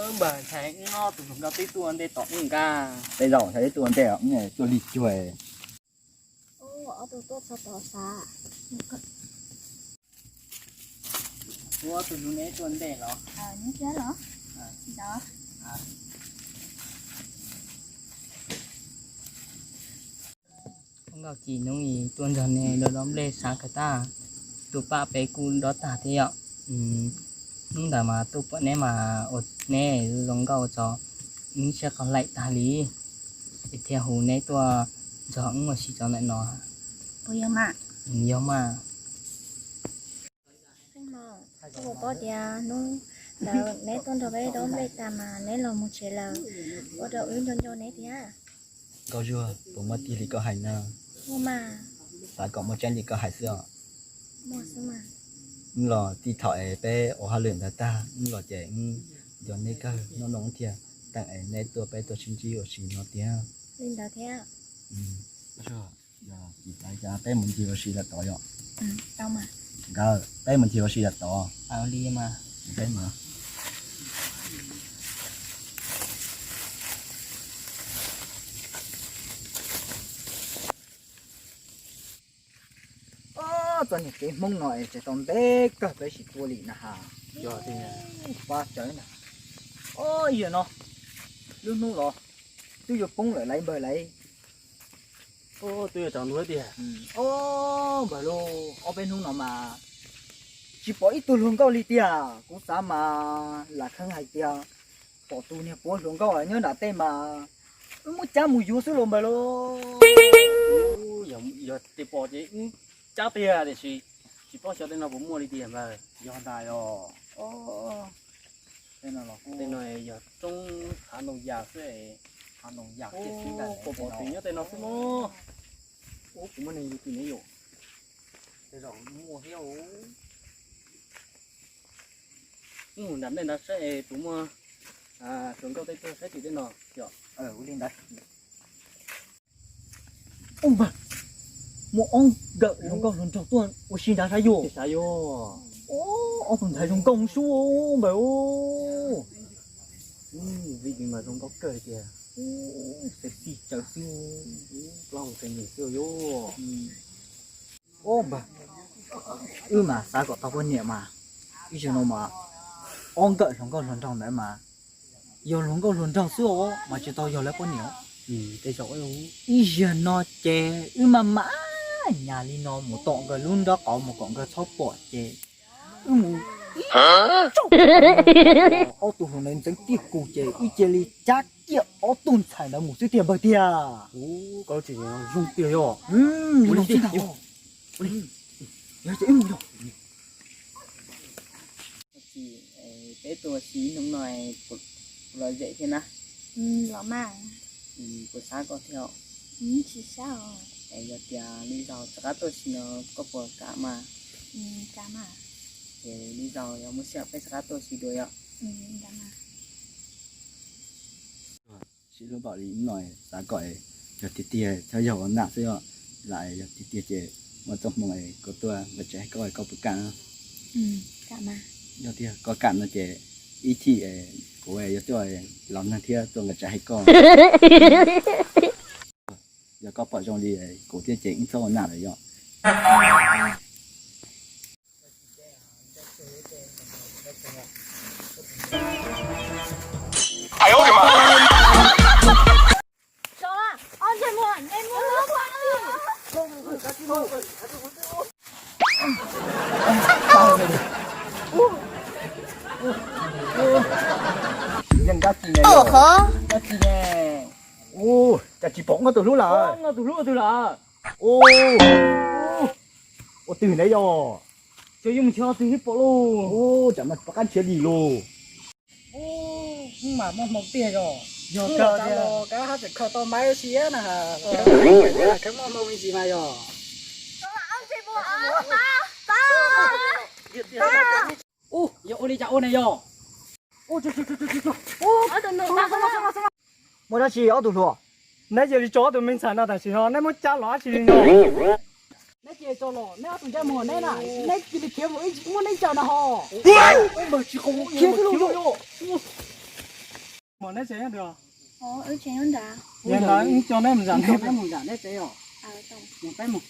Npawg ntxhais, wb ob tug hluas nkauj twb tuaj ua ntej tom wb nkaus. Tej zaum ntxhais twb tuaj ua ntej, wb tuaj lig cuag. Ob tug tuaj txog tod xav. Ua ob tug hlub neb tuaj ntej los? Neb thiab los? Nkauj Ci, hnub i tuaj nrog neb dob dob nplej xav kawg tag, tus paj peb kuj dob tag thiab yom. Hnub ntawd mas tuaj pom neb mas ua neb zoo nkauj tso, wb siab qhov laim tag li, es thiaj hu neb tuaj nrog wb ua si tso ntawm no. Puas yog mas? Yog mas. Koj puas paub tias hnub ntawd neb tuaj nrog peb dob nplej tag mas neb los mus tsev lawm, ua rau wb nco nco neb thiab. Nkauj Zuag, puas muaj tiag li koj hais na? Muaj mas. Xav kom muaj tseeb li koj hais xwb os. Muaj xwb mas. Wb los txij thaum es peb ua hauj lwm ntawd tag, wb los ces wb nco neb kawg, noj noj thiaj teem es neb tuaj peb tuaj sib ntsib ua si no tiag. Li ntawd thiab. Yog tsis xav cas peb mus ncig ua si lawm tod yom? Nkawd, peb mus ncig ua si lawm tod. Li mas. Peb mus. Txoj niag kev Hmoob no es tseem tau ntev kawg peb tsis tuaj li na has. Pab tsawv na. Yog no, lub hnub los twb yuav poob lawm lauj npawg lauj. Twb yuav tsaus ntuj tiag. Npawg lauj, ob peb hnub no mas tsis pom ib tug hluas nkauj li tiag. Kuv xav mas lam kheev hais tias pom tus niag puav hluas nkauj nyob nram tej mas wb muab cab mus yuav xwb los npawg lauj. Yog tias pom ces wb cab tiag tiam sis tsis paub xyov tej no puas muaj li tiag npawg. Yog ntag os. Tej no yog roob hav ntoo yas xwb. Hav ntoo yas kiag xwb ntag. Pom pom twg nyob tej no xwb no. Ub, kuv muaj neeg yug twg ne yom? Tej zaum muaj thiab. Mus nram nej nrad saib es puas muaj hluas nkauj tej tuaj saib twm tej no yom. Ua li ntawd. Ub npawg, muaj ob nkawm hluas nkauj hluas nraug tuaj ua si nrad sav yog. Sav yog. Ob tug ntxhais zoo nkauj sub npawg. Vim mas zoo nkauj kawg tiag. Sexy tsawv xwb. Plaub hau ntxhais nws xwb yog. Ub npawg, wb mas xav kom tau poj niam mas ib zaug no mas ob nkawm hluas nkauj hluas nraug ntawd mas yog hluas nkauj hluas nraug xwb os mas tsis tau yog lawv poj niam. Ib zaug no ces wb maj mam nyas li no mus tom nkawd lub nraub qaum mus kom nkawd txhob pom ces wb mus ib zaug ob tug hluas ntawd ntxeev tiaj kus ces wb cia li cab kiag ob tug ntxhais ntawd mus xwb tiag npawg tiag. Ub, koj lub tsev zoo tiag yog. Ua li tiag yog. Yog ces wb mus yog. Peb tuaj ua si ib hnub no puas lom zem thiab na? Los mas. Puas xav koj thiab? Tsis xav os. Es yog tias lwm zaus rov qab tuaj si no koj puas kam mas? Kam mas. Ces lwm zaus yog muaj sij hawm peb rov qab tuaj si dua yom. Sib hlub npaum li no xav kom yog tiag tiag txhob yog ua nam xwb os. Lam yog tiag tiag ces muaj txoj hmoo es kuv tuaj nqa tsev hais koj, koj puas kam? Yog tiag koj kam no ces ib chim kuv yuav tuaj los neeg thiab tuaj nqa tsev hais koj. Yog koj pom zoo li kuv thiab ces wb txhob ua nam lawm yom. Yeej dab tsi ne, dab tsi ne. Ua cas tsis pom nkauj tus hlub lawm? Nkauj tus hlub twg lawm? Ua twg ne yog? Cov yus mus nrhiav twg pom lauj. Tsam no rov qab nrhiav dim lauj. Mas muaj hmoo tiag yog. Yog kawg tiag. Kab hab tseem khaws tau maiv siab na. Kheev muaj hmoo me ntsis mas yog. Ub, yog ua li cas ua ne yog? Muaj dab tsi ob tug hluas? Neb cia li tso ob tug me ntxhais no tam sim no, neb muab cab los dab tsi li no? Neb cia li tso los, neb ob tug ntsej muag neb na, neb cia li khiav mus, muab neb cawm na ho. Khiav xwb los. Mas neb tsev nyob twg? Yog ntawd wb coj neb mus zam, neb mus zam neb tsev os. Peb mus.